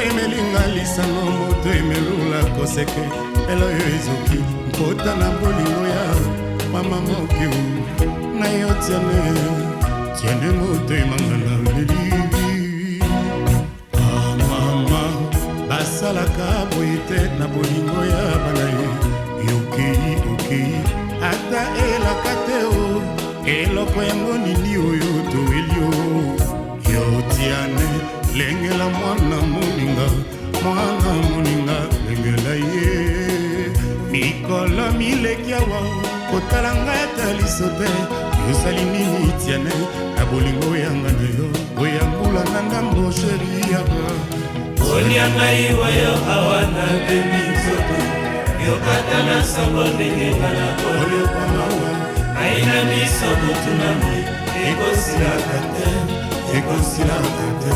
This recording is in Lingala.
emelinga lisano, moto emelula koseke, eloyo ezoki mpota na bolingo ya mama mokiu na yo tiane tiane motema nga na leli. Ah, mama, basalaka boye te na bolingo ya bana ye. Yokei okei ata elaka te o eloko yango nini oyo toweli o yo tiane lengela mwana moninga, mwana moninga lengela ye. Mikolo mileki awa kotala ngai ata liso te, yosali nini tiane na bolingo yanga na yo oya mbula na ndambo sheri yaka Olia ngai wayo awa na bemi nzoto, yokata na sango ndenge nga na oliokwamawa ngai na miso butu na moi ekosilaka te, ekosilaka te.